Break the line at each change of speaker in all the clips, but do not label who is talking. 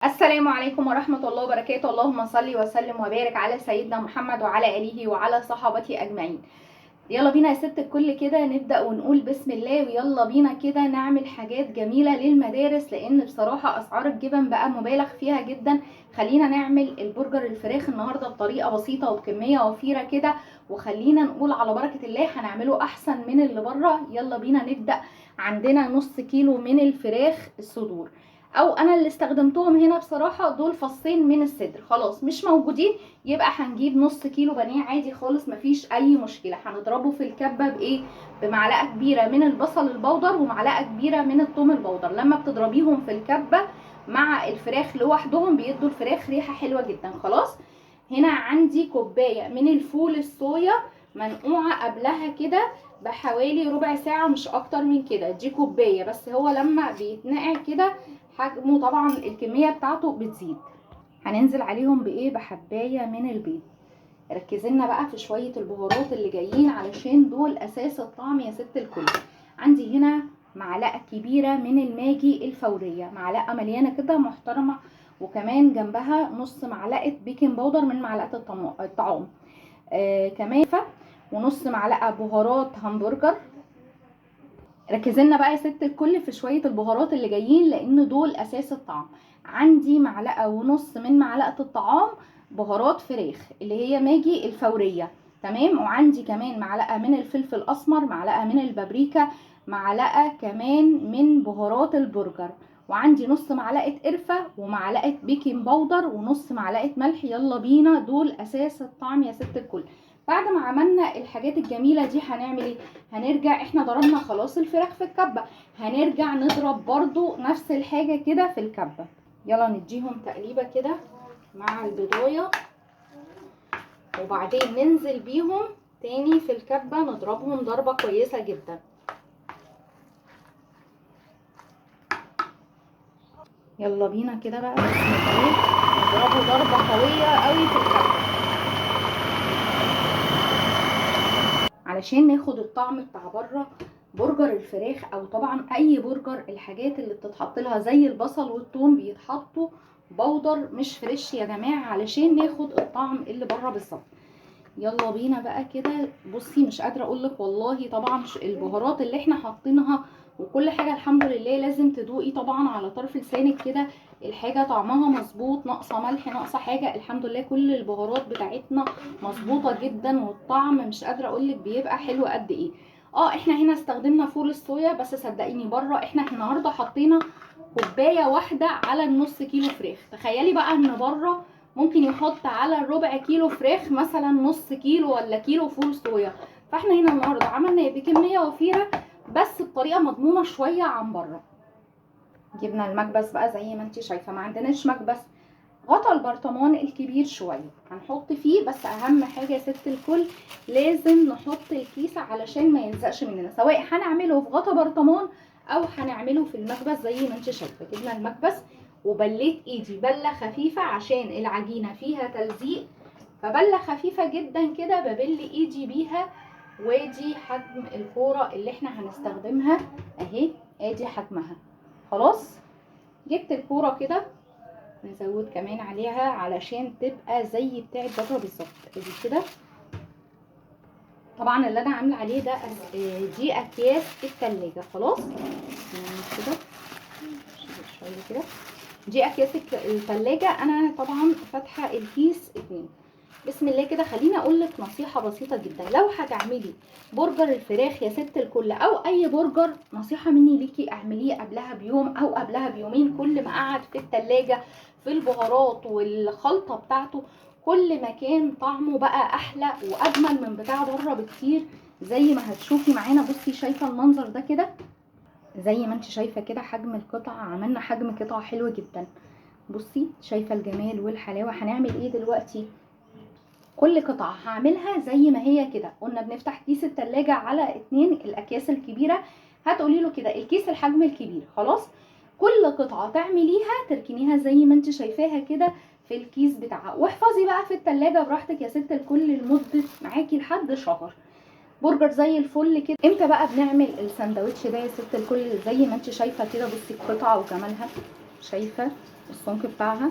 السلام عليكم ورحمة الله وبركاته. اللهم صل وسلم وبارك على سيدنا محمد وعلى آله وعلى صحابته أجمعين. يلا بينا يا ست الكل كده نبدأ ونقول بسم الله، ويلا بينا كده نعمل حاجات جميلة للمدارس، لأن بصراحة أسعار الجبن بقى مبالغ فيها جدا. خلينا نعمل البرجر الفراخ النهاردة بطريقة بسيطة وبكمية وفيرة كده، وخلينا نقول على بركة الله هنعمله أحسن من اللي بره. يلا بينا نبدأ. عندنا نص كيلو من الفراخ الصدور، او انا اللي استخدمتهم هنا بصراحة دول فصين من الصدر، خلاص مش موجودين يبقى هنجيب نص كيلو بانيه عادي خالص، مفيش اي مشكلة. هنضربه في الكبه بايه؟ بمعلقه كبيرة من البصل البودر ومعلقة كبيرة من الثوم البودر. لما بتضربيهم في الكبه مع الفراخ لوحدهم بيدوا الفراخ ريحه حلوة جدا. خلاص هنا عندي كوباية من الفول الصويا منقوعه قبلها كده بحوالي ربع ساعة مش اكتر من كده، دي كوباية بس، هو لما بيتنقع كده حجمه طبعا الكمية بتاعته بتزيد. هننزل عليهم بايه؟ بحبايه من البيض. ركزلنا بقى في شوية البهارات اللي جايين علشان دول اساس الطعم يا ست الكل. عندي هنا معلقه كبيرة من الماجي الفورية، معلقه مليانة كده محترمه، وكمان جنبها نص معلقه baking powder من معلقه الطعام، كمان ونص معلقه بهارات همبرجر. ركزلنا بقى يا ست الكل في شوية البهارات اللي جايين لان دول اساس الطعم. عندي معلقه ونص من معلقه الطعام بهارات فراخ اللي هي ماجي الفورية، تمام. وعندي كمان معلقه من الفلفل الاسمر، معلقه من البابريكا، معلقه كمان من بهارات البرجر، وعندي نص معلقه قرفه ومعلقة baking powder ونص معلقه ملح. يلا بينا، دول اساس الطعم يا ست الكل. بعد ما عملنا الحاجات الجميلة دي هنعمل ايه؟ هنرجع، احنا ضربنا خلاص الفراخ في الكبه، هنرجع نضرب برضو نفس الحاجة كده في الكبه. يلا نديهم تقليبه كده مع البضايه، وبعدين ننزل بيهم تاني في الكبه نضربهم ضربه كويسة جدا. يلا بينا كده بقى بسم الله، نضربه ضربه قوية قوي في الكبه علشان ناخد الطعم بتاع بره برجر الفراخ، او طبعا اي برجر. الحاجات اللي بتتحط لها زي البصل والثوم بيتحطوا powder مش fresh يا جماعة علشان ناخد الطعم اللي بره بالظبط. يلا بينا بقى كده. بصي مش قادرة اقول لك والله، طبعا البهارات اللي احنا حاطينها وكل حاجة الحمد لله، لازم تدوقي طبعا على طرف لسانك كده الحاجة طعمها مظبوط، ناقصه ملح ناقصه حاجة، الحمد لله كل البهارات بتاعتنا مظبوطة جدا، والطعم مش قادرة اقول لك بيبقى حلو قد ايه. احنا هنا استخدمنا فول الصويا، بس صدقيني بره احنا النهارده حطينا كوباية واحدة على النص كيلو فراخ. تخيلي بقى ان بره ممكن يحط على الربع كيلو فراخ مثلا نص كيلو ولا كيلو فول صويا. فاحنا هنا النهارده عملنا بكمية وفيرة بس بطريقة مضمونه شوية عن بره. جبنا المكبس بقى زي ما انت شايفه، ما عندناش مكبس، غطا البرطمان الكبير شوية هنحط فيه، بس اهم حاجة يا ست الكل لازم نحط الكيسة علشان ما يلزقش مننا، سواء هنعمله في غطا برطمان او هنعمله في المكبس زي ما انت شايفه. جبنا المكبس وبليت ايدي بله خفيفة عشان العجينة فيها تلزيق، فبله خفيفة جدا كده ببل ايدي بيها. وادي حجم الكورة اللي احنا هنستخدمها اهي، ادي حجمها. خلاص جبت الكورة كده، نزود كمان عليها علشان تبقى زي بتاعه بره بالظبط. ادي كده. طبعا اللي انا عامله عليه ده دي اكياس التلاجة. خلاص كده شوية كده، دي اكياس التلاجة. انا طبعا فاتحة الكيس 2. بسم الله كده. خليني اقول لك نصيحة بسيطة جدا، لو هتعملي برجر الفراخ يا ست الكل او اي برجر، نصيحة مني ليكي اعمليه قبلها بيوم او قبلها بيومين. كل ما قعد في التلاجة في البهارات والخلطه بتاعته كل ما كان طعمه بقى احلى واجمل من بتاع بره بكتير، زي ما هتشوفي معانا. بصي شايفه المنظر ده كده، زي ما انت شايفه كده حجم القطعة، عملنا حجم قطعه حلو جدا. بصي شايفه الجمال والحلاوه. هنعمل ايه دلوقتي؟ كل قطعه هعملها زي ما هي كده. قلنا بنفتح كيس التلاجة على 2 الاكياس الكبيرة، هتقولي له كده الكيس الحجم الكبير. خلاص كل قطعه تعمليها تركنيها زي ما انت شايفاها كده في الكيس بتاعها، واحفظي بقى في التلاجة براحتك يا ست الكل لمدة معاكي لحد شهر. برجر زي الفل كده. امتى بقى بنعمل الساندوتش ده يا ست الكل؟ زي ما انت شايفه كده، بصي القطعة وجمالها، شايفه السمك بتاعها،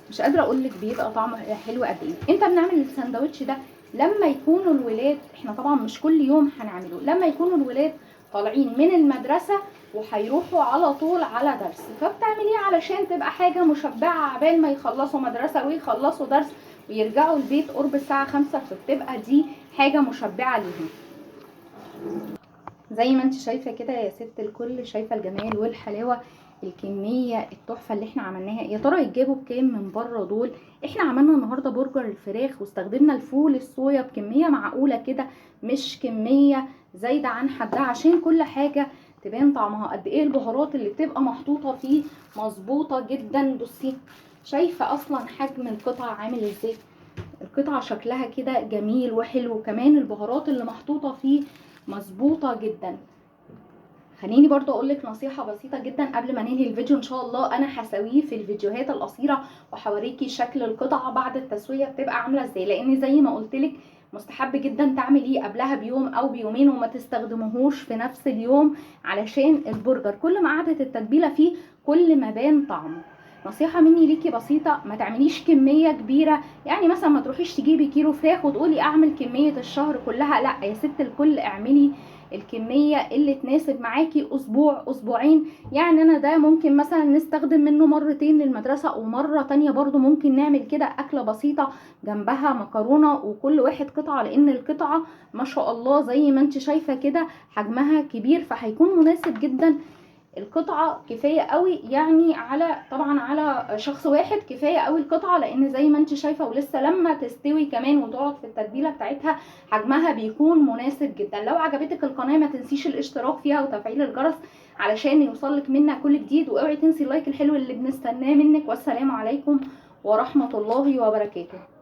مش قادرة اقول لك بيبقى طعمه حلو قد ايه. امتى بنعمل الساندوتش ده؟ لما يكونوا الولاد، احنا طبعا مش كل يوم هنعمله، لما يكونوا الولاد طالعين من المدرسة وهيروحوا على طول على درس، فبتعمليه علشان تبقى حاجة مشبعة عبال ما يخلصوا مدرسه ويخلصوا درس ويرجعوا البيت قرب الساعة 5، فبتبقى دي حاجة مشبعة ليهم. زي ما انت شايفه كده يا ست الكل، شايفه الجمال والحلاوه، الكمية التحفة اللي احنا عملناها. يا ترى يتجابوا بكام من بره دول؟ احنا عملنا النهارده برجر الفراخ واستخدمنا الفول الصويا بكمية معقولة كده، مش كمية زايدة عن حدها، عشان كل حاجة تبان طعمها قد ايه. البهارات اللي بتبقى محطوطة فيه مظبوطة جدا. بصي شايفه اصلا حجم القطعة عامل ازاي، القطعة شكلها كده جميل وحلو، كمان البهارات اللي محطوطة فيه مظبوطة جدا. خليني برضو اقولك نصيحة بسيطة جدا قبل ما ننهي الفيديو ان شاء الله. انا هسويه في الفيديوهات القصيرة وحوريكي شكل القطعة بعد التسوية بتبقى عاملة ازاي، لان زي ما قلتلك مستحب جدا تعمليه قبلها بيوم او بيومين وما تستخدموهوش في نفس اليوم، علشان البرجر كل ما قعدت التتبيلة فيه كل ما بان طعمه. نصيحة مني ليكي بسيطة، ما تعمليش كمية كبيرة، يعني مثلا ما تروحيش تجيبي كيلو فراخ وتقولي اعمل كمية الشهر كلها، لا يا ست الكل اعملي الكمية اللي تناسب معاكي اسبوع اسبوعين. يعني انا ده ممكن مثلا نستخدم منه مرتين للمدرسة، ومرة تانية برضو ممكن نعمل كده اكلة بسيطة جنبها مكرونة وكل واحد قطعة، لان القطعة ما شاء الله زي ما انت شايفة كده حجمها كبير، فهيكون مناسب جدا. القطعة كفاية قوي، يعني على طبعا على شخص واحد كفاية قوي القطعة، لان زي ما انت شايفة ولسه لما تستوي كمان وتقعد في التتبيلة بتاعتها حجمها بيكون مناسب جدا. لو عجبتك القناة ما تنسيش الاشتراك فيها وتفعيل الجرس علشان يوصلك منا كل جديد، واوعي تنسي اللايك الحلو اللي بنستناه منك. والسلام عليكم ورحمة الله وبركاته.